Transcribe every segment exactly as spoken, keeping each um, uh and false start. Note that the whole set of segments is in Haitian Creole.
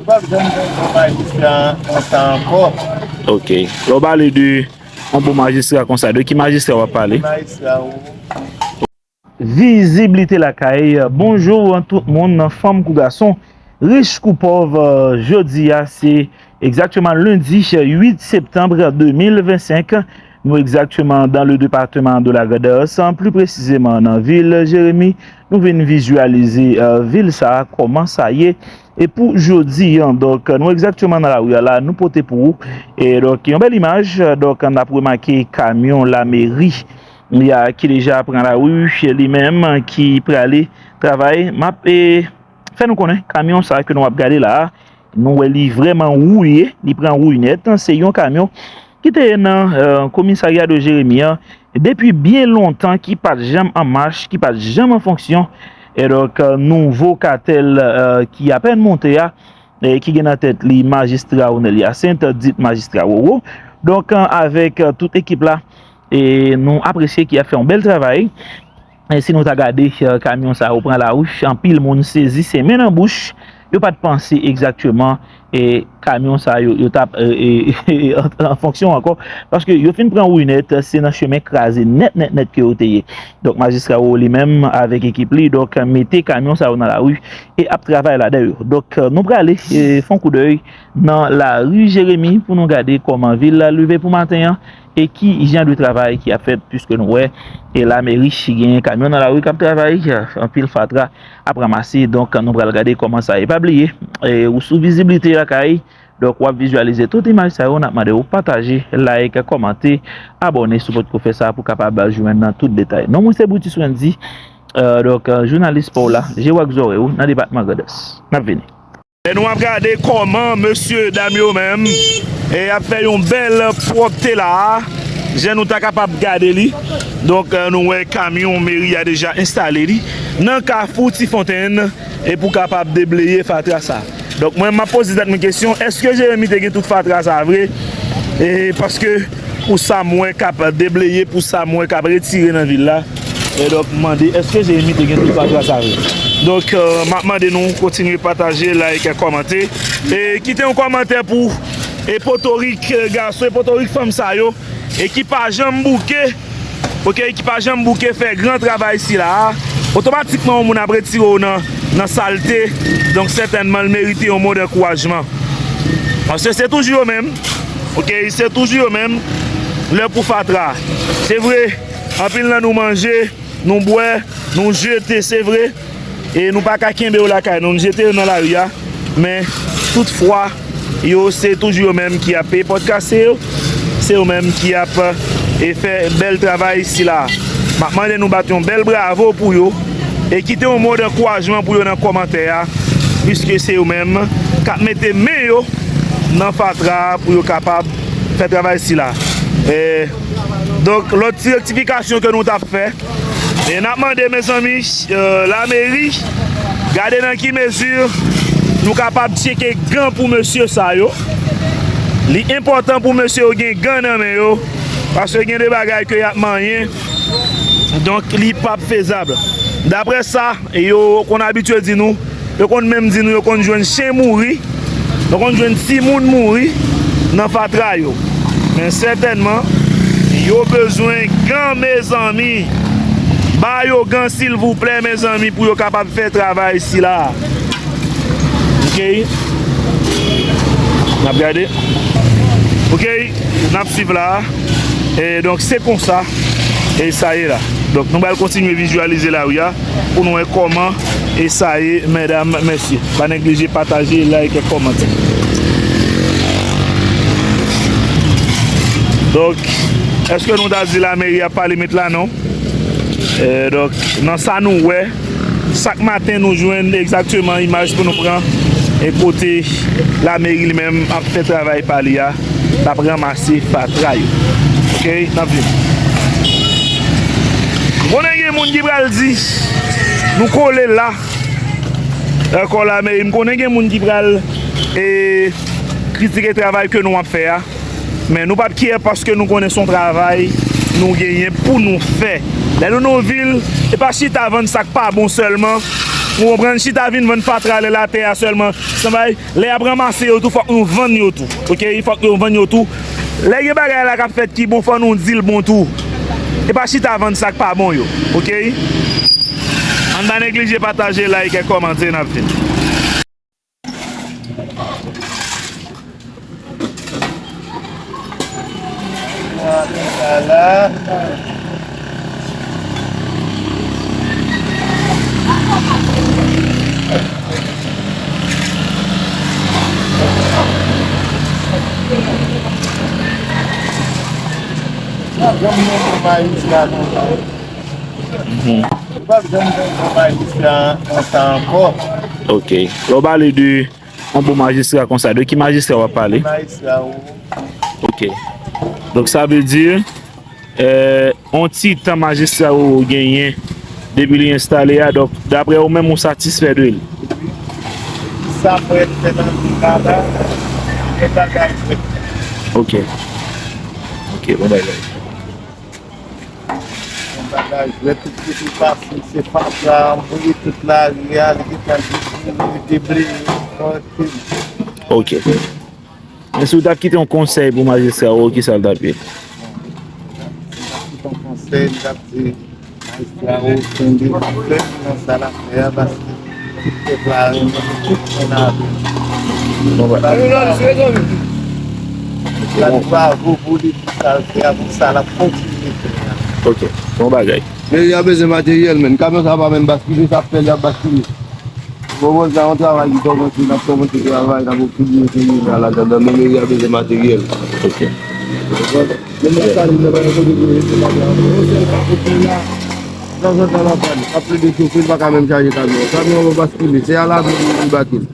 W ap janm jwenn yon majistra konsa ankò. Ok. Lè w pale de yon bon majistra konsa, de ki majistra w ap pale? Majistra ou. Viziblite lakay. Bonjou tout moun, fanm kou gason, rich kou pòv. Jodi a se egzakteman lendi uit septanm de mil vennsenk. Nou egzakteman dans le département de la Grand'Anse, pli presizeman nan vil Jeremi. Nou vin vizyalize, euh, vil sa a, kòman sa ye. E pou jodi a, donk, nou egzakteman nan lari a la, nou pote pou ou. E donk, yon bèl imaj, donk, n ap remake kamyon lameri li a ki deja pran lari, li menm ki prale travay. M ap, e, fè nou konnen, kamyon sa a ke nou ap gade la a, nou wè li vrèman wouye, li pran wouy nèt. Se yon kamyon ki te nan, euh, komisarya de Jeremi an depi byen lontan, ki pa t janm an mach, ki pa t janm an fonksyon. E donk, euh, nouvo katèl, euh, ki apèn monte a, e ki gen nan tèt li majistra Ronel Hyacinthe, dit majistra Roro. Donk, euh, avèk, euh, tout ekip la, e nou apresye ki ap fè yon bèl travay. E si nou ta gade, euh, kamyon sa yo pran lari, anpil moun sezi, se men nan bouch. Yo pa t panse egzakteman, e, kamyon sa yo, yo t ap, e, e, an, an fonksyon ankò. Paske yo fin pran wouy nèt, se nan chemen kraze nèt, nèt, nèt ke yo te ye. Donk, majistra yo li menm avèk ekip li, donk, mete kamyon sa yo nan lari e ap travay ladan yo. Donk, nou prale, e, fè yon koudèy nan lari Jeremi pou nou gade kòman vil la leve pou maten an e ki jan de travay ki ap fèt, piske nou wè, e, lameri genyen kamyon nan lari k ap travay, anpil fatra ap ranmase. Donk, nou pral gade kòman sa ye. Pa bliye, e, ou sou Viziblite Lakay. Donk, w ap vizyalize tout imaj sa yo, n ap mande w pataje, like, kòmante, abòne si w potko fè sa pou kapab jwenn tout detay. Non mwen se Brutus Wendy, euh, donk, euh, jounalis pa w la, je w ak zòrèy ou nan depatman Grandans. N ap vini. E nou ap gade kòman mesye dam yo menm, e, ap fè yon bèl pwòpte la a. Jan nou ta kapab gade li. Donk, euh, nou wè kamyon meri a deja enstale li nan kafou Ti Fontenn e pou kapab debleye fatra sa. Donk, mwen, m ap poze tèt mwen kesyon, èske Jeremi te gen tout fatra sa vre? E paske, pou sa m wè k ap debleye, pou sa m wè k ap retire nan vil la, e donk, m mande, èske Jeremi te gen tout fatra sa vre? Donk, euh, m ap mande nou kontinye pataje, like, kòmante. E kite yon kòmantè pou, e potorik, e gason, e potorik fanm sa yo, e ki pa janm bouke, oke, ki pa janm bouke fè gran travay sila a, otomatikman yon moun ap retire w nan, nan salte, donk sètènman l merite yon mo dankourajman. Paske se toujou yo menm, oke, se toujou yo menm, lè pou fatra. Se vre, anpil nan nou manje, nou bwè, nou jete, se vre. E nou pa ka kenbe yo lakay nou, nou jete yo nan lari a. Men, toutfwa, yo se toujou yo menm ki ap peye pòt kase yo. Se yo menm ki ap, e, fè bèl travay sila. M ap mande nou bat yon bèl bravo pou yo. E kite yon mo dankourajman pou yo nan kòmantè a. Piske se yo menm k ap mete men yo nan fatra a pou yo kapab fè travay sila. E, donk, lòt ti rektifikasyon ke nou t ap fè, e n ap mande, mezanmi, euh, lameri, gade nan ki mezi nou kapab tcheke gan pou mesye sa yo. Li enpòtan pou mesye yo gen gan nan men yo, paske gen de bagay ke y ap manyen, donk li p ap fezab. Daprè sa yo konn abitye di nou, yo konn menm di nou yo konn jwenn chen mouri, yo konn jwenn timoun mouri nan fatra yo. Men sètènman, yo bezwen gan, mezanmi. Ba yo gan, silvouplè, mezanmi, pou yo kapab fè travay sila. Oke. N ap gade. Oke. N ap swiv la. E donk, se konsa. E sa ye la. Donk, nou pral kontinye vizyalize lari a pou nou wè kòman e sa ye, medam, mesye. Pa neglije pataje, like, kòmante. Donk, èske nou ta di lameri ap pale met la? Non. E donk, nan sa nou wè, chak maten nou jwenn egzakteman imaj pou nou pran, e kote lameri li menm ap fè travay pa li a, l ap ranmase fatra yo. Oke, n ap vini. M konnen gen moun ki pral di, nou kole la, ankò lameri. M konnen gen moun ki pral, e, kritike travay ke nou ap fè a. Men nou p ap kyè paske nou konnen se yon travay nou genyen pou nou fè. Lè nou nan yon vil, e pa chita vann sa k pa bon sèlman, Ou konprann? Chita vin vann fatra lè latè a sèlman. San bay, lè y ap ranmase yo tou, fòk nou vann yo tou. Oke? Fòk yo vann yo tou. Lè gen bagay la k ap fèt ki bon, fò nou di l bon tou. E pa chita vann sa k pa bon yo. Oke? Ann pa neglije pataje, like, kòmante, n ap vin. Ou p ap janm wè yon bon majistra konsa ankò. Ok. Lè w pale de yon bon majistra konsa, de ki majistra w ap pale? Majistra Roro. Ok. Donk, sa vle di, euh, yon ti tan majistra Roro genyen depi li enstale a, donk, daprè ou menm, ou satisfè de li? Sa mwen fè nan vil la, la, e bagay mwen. Ok. Ok, bon bagay. Yon bagay, lè tout kote pase, se fatra, anvoye tout lari a, li gentan dekouvri, debleye, tranke. Ok. Men si w t ap kite yon konsèy pou majistra Roro, ki sa l t ap ye? Si m t ap kite yon konsèy, m t ap di majistra Roro kenbe fèm nan sa l ap fè a, paske tout pèp la renmen li, tout moun avè l. Bon, bagay. Bravo pou li, pou sa l fè a, pou sa l ap kontinye fè a. Ok, bon bagay. Meri a bezwen materyèl, menn. Kamyon sa pa menm baskile, sa fè l ap baskile. Bon, bon, sa yon travay ki kòmanse, n ap kòmanse travay, n ap kontinye, kontinye la, ladan, men meri a bezwen materyèl. Ok. Men nan sa li nan yon kote pou rete, pa gen yon sèl kapot li la. Tanzantan l ap pale, l ap plede soufri, l pa ka menm chaje kamyon. Kamyon an pa baskile, se a lavi li debake l.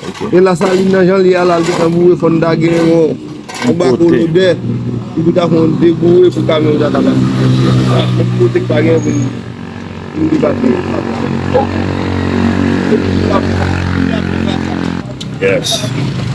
Ok. E Lasalin nan jan l ye a la, l gentan boure, fò n ta gen yon, yon bako lodè, epi ta fè yon degoure pou kamyon sa ta baskile. Menm kote k pa gen moun, moun debake. Yes.